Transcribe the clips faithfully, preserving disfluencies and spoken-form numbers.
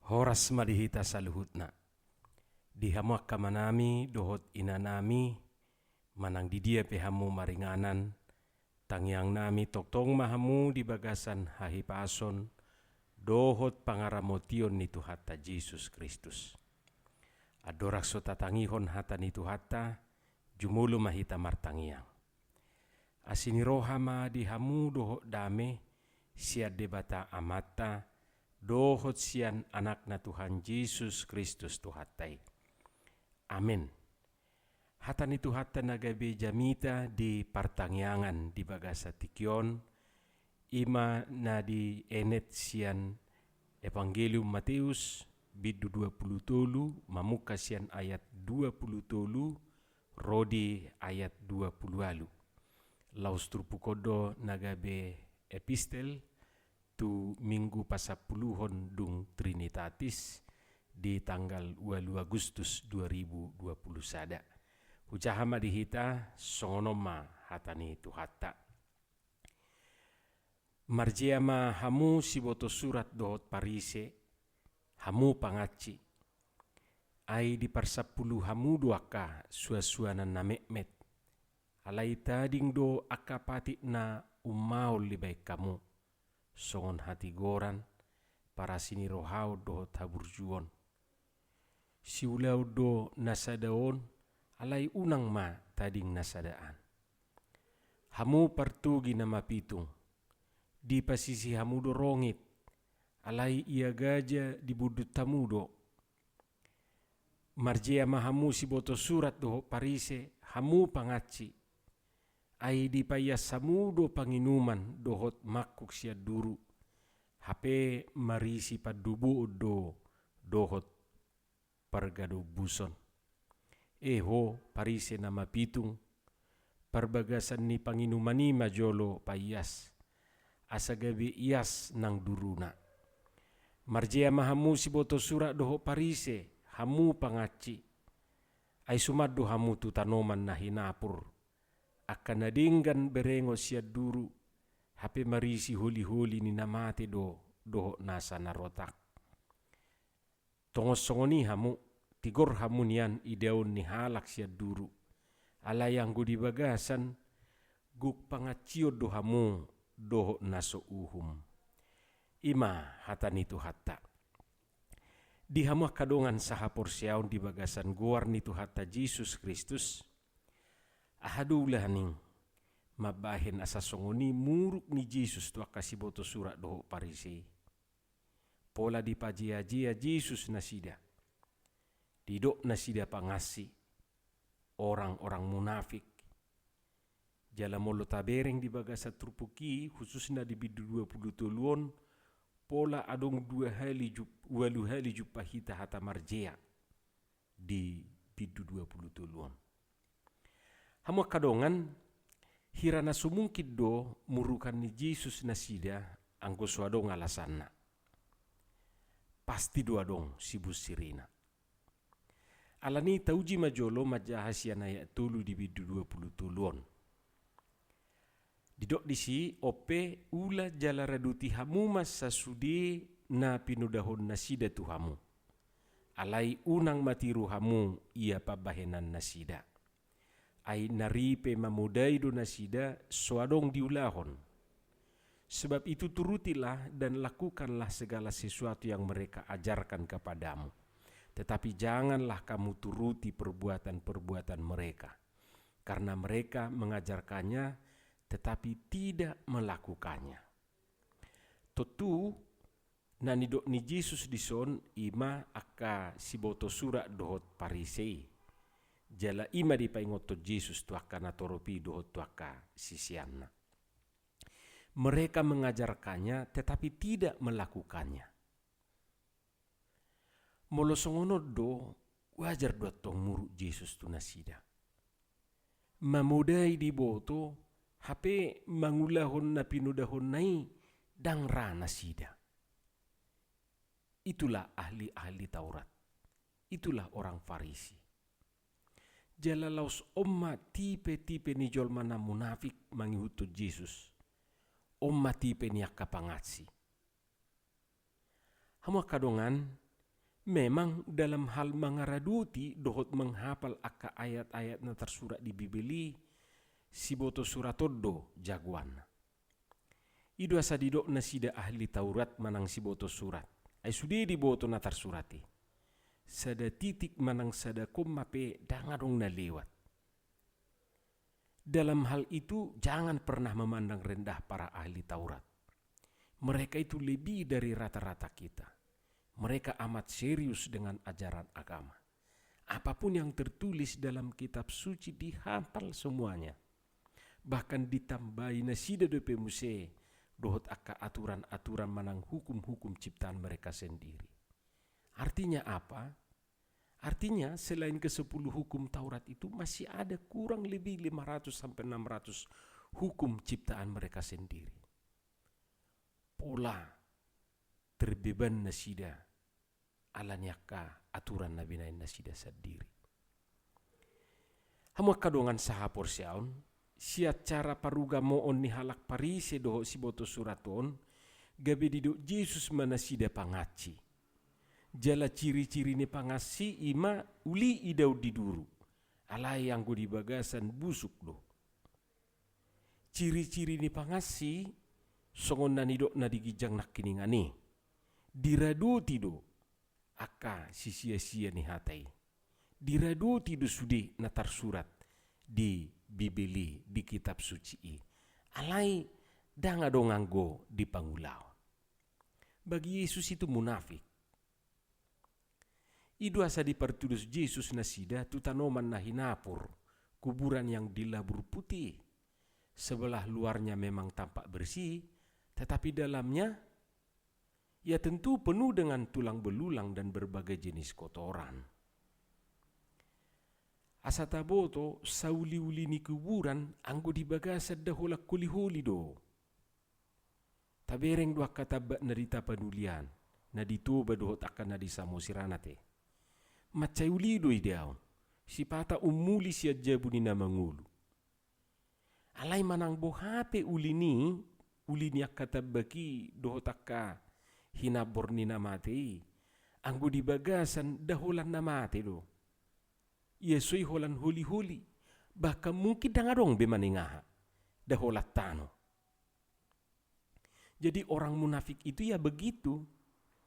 Horas ma di hita saluhutna. Di hamu angka amanami dohot inanami, manang di dia pe hamu maringanan, tangiangnami tongtong ma hamu di bagasan hahipason dohot pangaramotion ni Tuhanta Jesus Kristus. Andorang so tatangihon hata ni Tuhanta, jumolo ma hita martangiang. Asi ni roha ma di hamu dohot dame sian Debata Amanta dohot sian Anakna Tuhan Jesus Kristus Tuhanta i. Amen. Hata ni Tuhanta na gabe jamita di partangiangan di bagasan tingki on, i ma na dienet sian Evangelium Mateus, bindu dua pulu tolu, mamungka sian ayat dua pulu tolu ro di ayat dua pulu ualu. Laos turpuk on do na gabe epistel tu Minggu pasampuluhon dung Trinitatis di tanggal ualu Agustus dua ribu dua pulu sada. Hujaha ma di hita, songon on ma hata ni Tuhanta. Marjea ma hamu siboto surat dohot Parise, hamu pangansi. Ai diparsampulu hamu do angka suansuanan na metmet. Alai tading do angka patik na ummaol dibaen hamu, songon hatigoran, parasi ni rohaon dohot haburjuon. Siulaon do na sada on, alai unang ma tading na sada an. Hamu partogi na mapitung, dipasisi hamu do rongit, alai ia gaja dibundut hamu do. Marjea ma hamu siboto surat dohot Parise, hamu pangansi. Ai dipaias hamu do panginuman dohot mangkuk sian duru, hape marisi pandubuon do dohot pargadombuson. E ho, Parise na mapitung, parbagasan ni panginuman i ma jolo paias, asa gabe ias nang duruna. Marjea ma hamu siboto surat dohot Parise, hamu pangansi. Ai suman do hamu tu tanoman na hinapur, angka na denggan berengon sian duru, hape marisi holiholi ni na mate do dohot nasa na rotak. Tongon songon i hamu, tigor hamu nian idaon ni halak sian duru. Alai anggo di bagasan, gok pangansion do hamu dohot na so uhum. I ma hata ni Tuhanta. Di hamu angka dongan sahaporseaon di bagasan goar ni Tuhanta Jesus Kristus, aha do ulaning mambahen asa songon i muruk ni Jesus tu angka siboto surat dohot Parise i? Pola dipajeajea Jesus nasida. Didok nasida pangansi, orang-orang munafik. Jala molo tabereng di bagasan turpuk i, khususna di bindu dua pulu tolu on, pola adong dua hali jum-, ualu hali jumpa hita hata marjea di bindu dua pulu tolu on. Hamu angka dongan, hira na so mungkin do murukan ni Jesus nasida anggo so adong alasanna. Pasti do adong sibunsirina. Alani i tauji ma jolo manjaha sian ayat tolu di bindu dua pulu tolu on. Didok disi, on pe ula jala raduti hamu ma sasude na pinodahon nasida tu hamu. Alai unang ma tiru hamu ia pambahenan nasida. Ai na ripe mamodai do nasida so adong diulahon. Sebab itu turutilah dan lakukanlah segala sesuatu yang mereka ajarkan kepadamu. Tetapi janganlah kamu turuti perbuatan-perbuatan mereka. Karena mereka mengajarkannya, tetapi tidak melakukannya. Tontu, na nidok ni Jesus dison i ma angka siboto surat dohot Parise i. Jala i ma dipaingothon Jesus tu angka natorop i dohot tu angka siseanna. Mereka mengajarkannya, tetapi tidak melakukannya. Molo songon on do, wajar do antong muruk Jesus tu nasida. Mamodai diboto, hape mangulahon na pinodahonna i ndang ra nasida. Itulah ahli-ahli Taurat. Itulah orang Farisi. Jala laos on ma tipe-tipe ni jolma na munafik mangihuthon Jesus. On ma tipe ni angka pangansi. Hamu angka dongan, Memang dalam hal mangaradoti dohot manghapal angka ayat-ayat na tarsurat di Bibel i, siboto surat on do jagoanna. I do asa didok nasida ahli Taurat manang siboto surat. Ai sude diboto na tarsurat i. Sada titik manang sada koma pe ndang adong na lewat. Dalam hal itu, jangan pernah memandang rendah para ahli Taurat. Mereka itu lebih dari rata-rata kita. Mereka amat serius dengan ajaran agama. Apapun yang tertulis dalam kitab suci dihafal semuanya. Bahkan ditambahi nasida dope muse dohot angka aturan-aturan manang hukum-hukum ciptaan mereka sendiri. Artinya apa? Artinya, selain kesepuluh hukum Taurat itu, masih ada kurang lebih lima ratus sampai enam ratus hukum ciptaan mereka sendiri. Pola terbeban nasida ala ni angka aturan na binahen nasida sandiri. Hamu angka dongan sahaporseaon, sian cara parugamoon ni halak Parise dohot siboto surat on, gabe didok Jesus ma nasida pangansi. Jala ciri-ciri ni pangansi i ma uli idaon di duru, alai anggo di bagasan busuk do. Ciri-ciri ni pangansi songon na nidokna di ginjang nangkiningan i. Diradoti do angka sisia-sia ni hata i. Diradoti do sude na tarsurat di Bibel i, di kitab suci i. Alai ndang adong anggo di pangulaon. Bagi Jesus itu munafik. I do asa dipartudos Jesus nasida tu tanoman na hinapur, kuburan yang dilabur putih. Sebelah luarnya memang tampak bersih, tetapi dalamnya, ya, tentu penuh dengan tulang belulang dan berbagai jenis kotoran. Asa taboto, sauli-uli ni kuburan anggo di bagasan daholan holi-holi do. Tabereng do angka tambak na di Tapanuli an, na di Toba dohot angka na di Samosir an ate. Mansai uli do idaon, sipata ummuli sian jabu ni na mangolu. Alai manang boha pe uli ni, uli ni angka tambak i dohot angka hinambor ni na mate i, anggo di bagasan daholan na mate do. Ia so i holan holi-holi, bahkan mungkin ndang adong be manang aha, daholan tano. Jadi orang munafik itu ya begitu,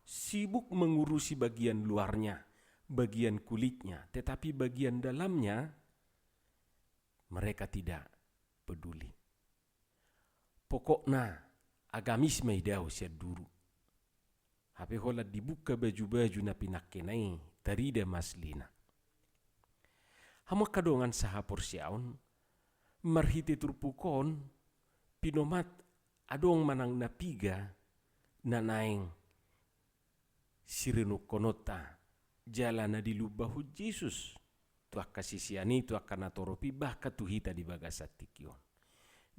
sibuk mengurusi bagian luarnya, bagian kulitnya, tetapi bagian dalamnya mereka tidak peduli. Pokokna agamis ma idaon sian duru. Hape holan dibuka baju-baju na pinangkena i, tarida ma aslina. Hamu angka dongan sahaporseaon, marhite turpuk on, pinomat adong manang na piga na naeng sirenungkononta jala na dilumbahon Jesus tu angka sisean i, tu angka natorop i, bahkan tu hita di bagasan tingki on.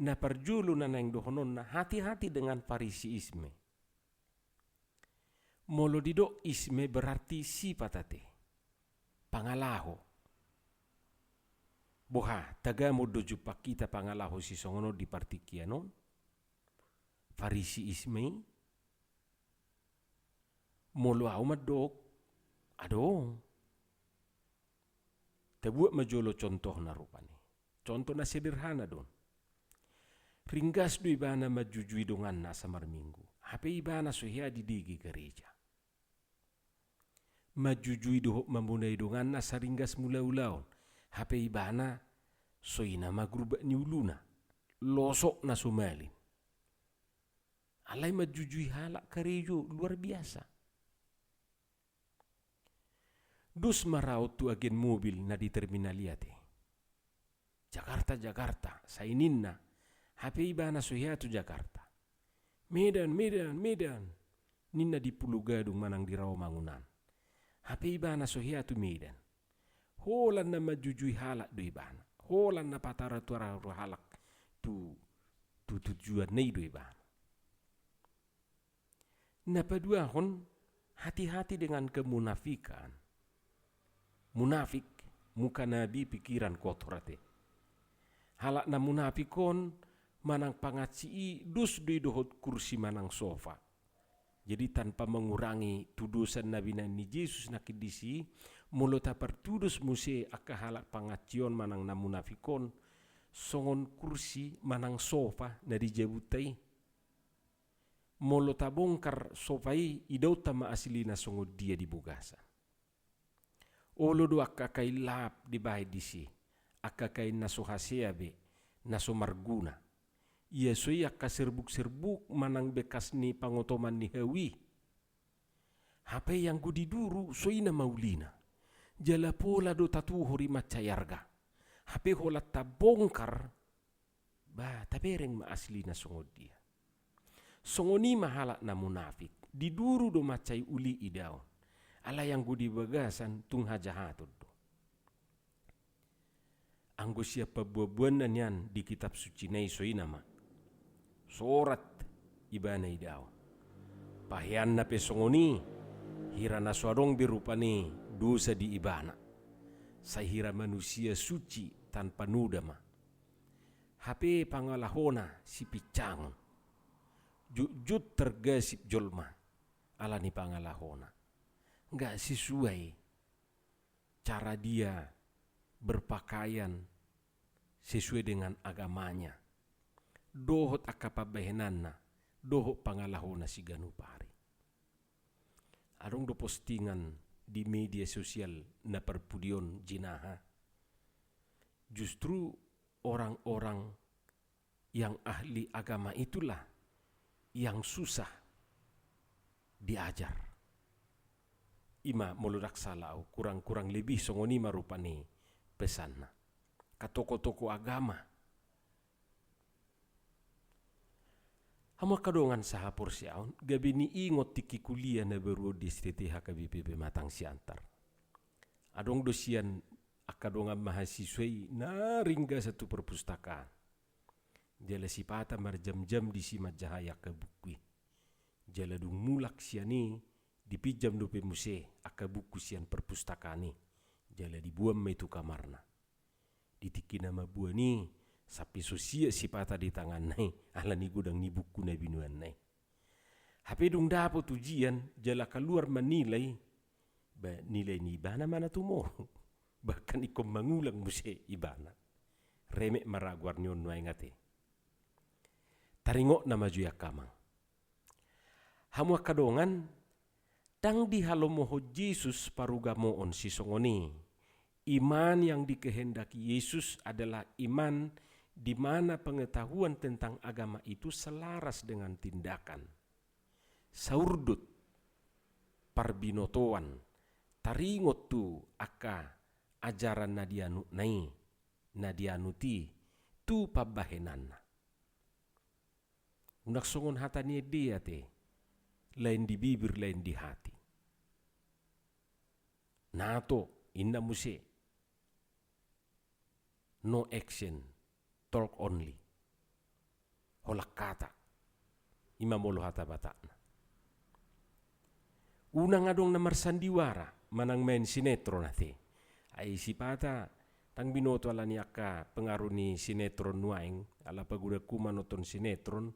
Na parjolo na naeng dohononna, hati-hati dengan Farisiisme. Molo didok isme berarti sipat ate. Pangalaho. Boha, tagamon do jumpang hita pangalaho sisongon on di partingkian on? Farisiisme i? Molo au mandok, adong. Tabuat ma jolo contohna rupani. Contoh na sederhana do on. Ringgas do ibana manjujui donganna asa marminggu. Hape ibana so hea didege gareja. Manjujui dohot mamonai donganna asa ringgas mangula ulaon. Hape ibana so i na magurbak ni uluna. Losokna so malin. Alai manjujui halak karejo luar biasa. Dos ma raut tu agen mobil na di terminal i ate. Jakarta, Jakarta, sai ninna. Hape ibana so hea tu Jakarta. Medan, Medan, Medan, ninna di Pulo Gadung manang di Rawamangun an. Hape ibana so hea tu Medan. Holan na manjujui halak do ibana. Holan na patararu-tararu halak tu, tu tujuanna i do ibana. Na paduahon, hati-hati dengan kemunafikan. Munafik, muka nabi, pikiran kotor ate. Halak na munafik on manang pangansi i dos do i dohot kursi manang sofa. Jadi tanpa mengurangi tudosan na binahen ni Jesus nangkin disi, molo tapartudos muse angka halak panganci on manang na munafik on, songon kursi manang sofa na di jabunta i. Molo tabongkar sofa i, idaonta ma aslina songon dia di bagasan. Olo do angka kain lap dibahen disi, angka kain na so hasea be, na so marguna. Ia so i angka serbuk-serbuk manang bekas ni pangotoman ni hau i. Hape anggo diduru, so i na maulina. Jala pola do tatuhor i mansai arga. Hape holan tabongkar, ba, tabereng ma aslina songon dia. Songon i ma halak na munafik, diduru do mansai uli idaon. Alai anggo di bagasan tung hajahaton do. Anggo sian paboa-boaanna nian di kitab suci na i, so i nama sorat ibana idaon. Paheanna pe songon i, hira na so adong be rupani dosa di ibana. Sai hira manusia suci tanpa noda ma. Hape pangalahona sipincangon. Jotjot targasip jolma ala ni pangalahona. Nggak sesuai cara dia berpakaian sesuai dengan agamanya. Dohot angka pambahenanna, dohot pangalahona siganup ari. Adong do postingan di media sosial na parpudi on, jinaha. Justru orang-orang yang ahli agama itulah yang susah diajar. I ma molo ndang sala au, kurang-kurang lebih songon i ma rupani pesanna. Angka tokoh-tokoh agama. Hamu angka dongan sahaporseaon, gabe niingot tingki kuliah na baru on di S T T H K B P Pematang Siantar. Adong do sian angka dongan mahasiswa i na ringgasan tu perpustakaan. Jala sipata marjam-jam disi manjahai angka buku i. Jala dung mulak sian i, dipinjam dope muse angka buku sian perpustakaan i. Jala diboan ma i tu kamarna. Di tingki na mamboan i, sampe so siat sipata di tanganna i, ala ni godang ni buku na binoanna i. Hape dung dapot ujian, jala kaluar ma nilai, ba, nilai ni ibana ma na tumoru. Bahkan ingkon mangulang muse ibana. Remek ma ra goar ni on nuaeng ate. Taringot nama jo i angka amang. Hamu angka dongan, ndang dihalomohon Jesus parugamoon sisongon i. Iman yang dikehendaki Yesus adalah iman di mana pengetahuan tentang agama itu selaras dengan tindakan. Saurdut, parbinotoan, taringot tu angka ajaran na dianutna i, na dianut i, tu pambahenanna. Unang songon hata ni ende ate, lain di bibir, lain di hati. Na to, inna muse. No action, talk only. Holan hata. I ma molo hata Batakna. Unang adong na marsandiwara, manang main sinetron ate. Ai sipata, ndang binoto ala ni angka pengaruh ni sinetron nuaeng, ala pagodangku manonton sinetron,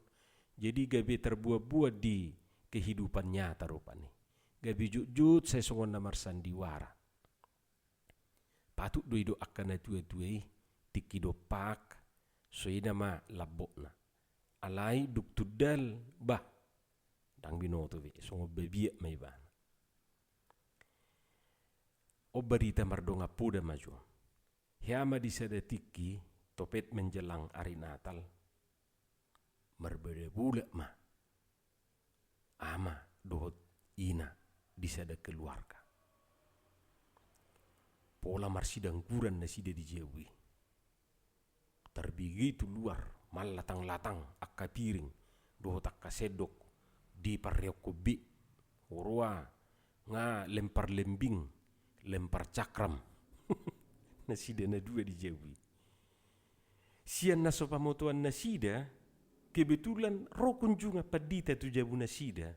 jadi gabe tarbuat-buat di kehidupan nyata rupani. Gabe jotjot sai songon na marsandiwara. Patut do didok angka na tua-tua i, tingki dompak, so i nama lambokna. Alai dung tundal, bah, ndang binoto be, songon babiat ma ibana. On barita mardongan poda ma jo. Hea ma di sada tingki, topet menjelang ari Natal, marbada bolak ma ama dohot ina di sada keluarga. Pola marsidangguran nasida di jabu i. Tarbege tu luar, mallatang-latang angka piring dohot angka sendok diparreokkon be. Huroa nga lempar lembing, lempar cakram. Nasida na dua di jabu i. Sian na so pamotoan nasida, kebetulan ro kunjungan pandita tu jabu nasida.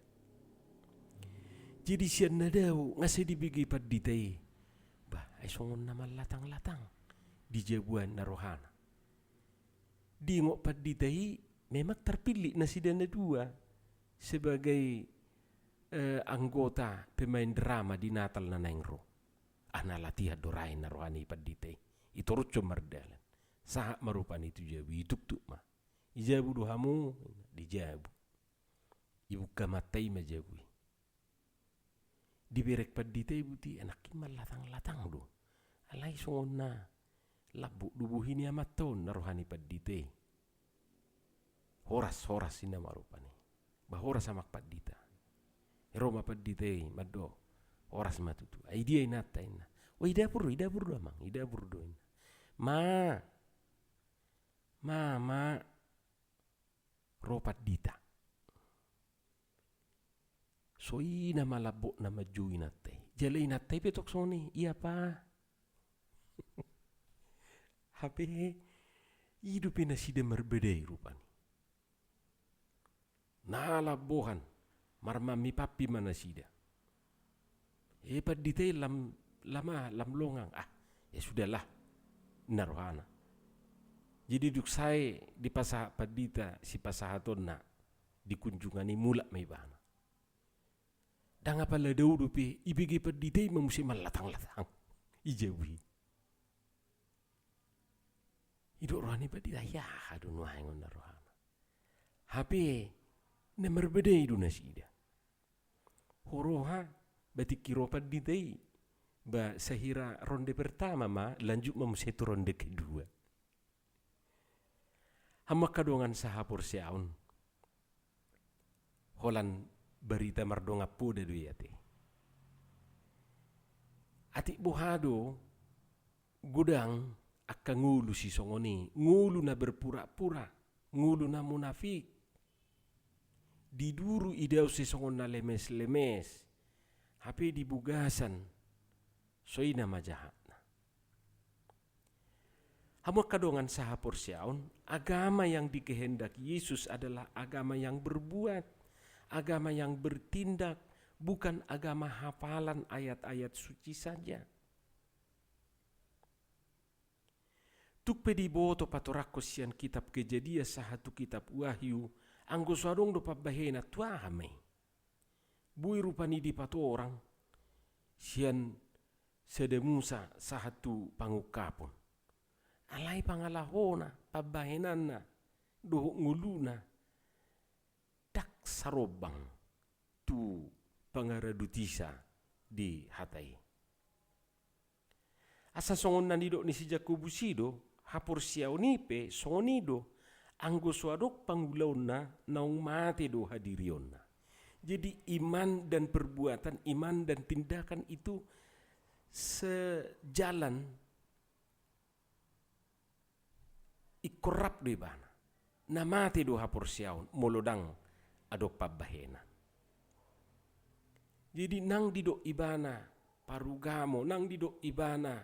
Jadi sian na dao nga sai dibege pandita i. Bah, ai songon na mallatang-latang di jabu an na rohana. Diingot pandita i memang tarpillit nasida na dua sebagai eh, anggota pemain drama di Natal na naeng ro. Ah, na latihan do ra inna roha ni pandita i. Itorushon mardalan. Sahat ma rupani tu jabu i, ituktuk ma. I jabu do hamu, di jabu. Ibuka mata i ma jabu i. Diberek pandita i buti, anak i mallatang-latang do. Alai songon na lambok do bohi ni amanta on, na roha ni pandita i. Horas, horas inna ma rupani. Ba horas amang pandita. Ro ma pandita i, mandok. Horas ma tutu. Ai dia inanta inna. Wah, i dapur do, i dapur do amang, i dapur do inna. Ma. Ma, ma. Ro pandita. So i nama lambokna manjou inanta i. Jala inanta i pe tong songon i, ia pa. Hape i dope nasida marbadai rupani. Na lam bohan, marmammi-pammi ma nasida. E, pandita i lam, lam aha, lam longang. Ah, ya sudahlah. Inna rohana. Jadi dung sae dipasahat pandita sipasahatonna di kunjungan i, mulak ma ibana. Ndang apala dao dope, ibege pandita i ma muse mallatang-latang. I jabu i. Didok roha ni pandita, ia aha do nuaeng on, inna rohana. Hape na marbadai do nasida. Huroha, ba tingki ro pandita i, ba sahira ronde pertama ma, lanjut ma muse tu ronde kedua. Hamu angka dongan sahaporseaon, holan barita mardongan poda do i ate. Atik boha do godang angka ngolu sisongon i, ngolu na berpura-pura, ngolu na munafik. Di duru idaon sisongon na lemes-lemes, hape di bagasan so i nama jahatna. Hamu angka dongan sahaporseaon, agama yang dikehendaki Yesus adalah agama yang berbuat, agama yang bertindak, bukan agama hafalan ayat-ayat suci saja. Tung pe diboto patorangkon sian kitab Kejadian sahat tu kitab Wahyu, anggo so adong do pambahenan, tu aha ma i? Boi rupani dipatorang sian Sada Musa sahat tu Pangungkapon. Alai pangalahona, pambahenanna, dohot ngoluna, ndang sarombang tu pangaradutisa di hata i. Asa songon na nidok ni si Jakobus i do, haporseaon i pe songon i do, anggo so adong pangulaonna naung mate do hadirionna. Jadi iman dan perbuatan, iman dan tindakan itu sejalan. Ingkon rap do ibana. Na mate do haporseaon molo ndang adong pambahenan. Jadi nang didok ibana parugamo, nang didok ibana,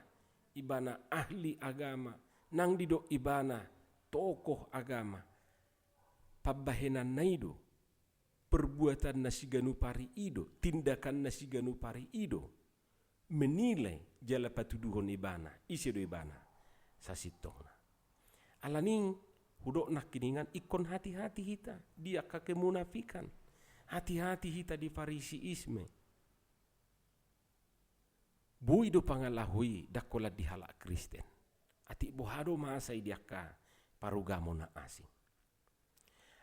ibana ahli agama, nang didok ibana tokoh agama, pambahenanna i do, perbuatanna siganup ari i do, tindakanna siganup ari i do menilai jala patuduhon ibana, ise do ibana sasintongna. Alani i hudok nangkiningan, ingkon hati-hati hita di angka kemunafikan, hati-hati hita di Farisiisme. Boi do pangalaho i ndang holan di halak Kristen. Atik boha do masa i di angka parugamo na asing.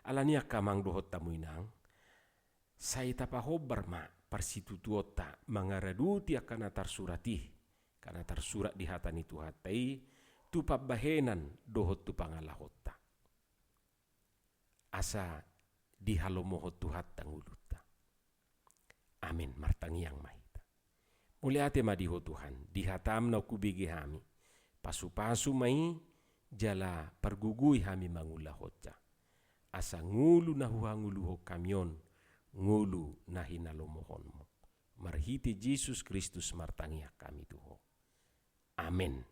Alani i angka amang dohot hamu inang, sai tapahombar ma parsitutuonta mangaraduti angka na tarsurat i, angka na tarsurat di hata ni Tuhanta i, tu pambahenan dohot tu pangalahonta. Asa dihalomohon Tuhanta ngolunta. Amen. Martangiang ma hita. Mauliate ma di Ho Tuhan, di hataM naung hubege hami. Pasupasu ma i, jala pargogoi hami mangulahonsa. Asa ngolu na huhangoluhon hami on, ngolu na hinalomohonMu. Marhite Jesus Kristus martangiang hami tu Ho. Amen.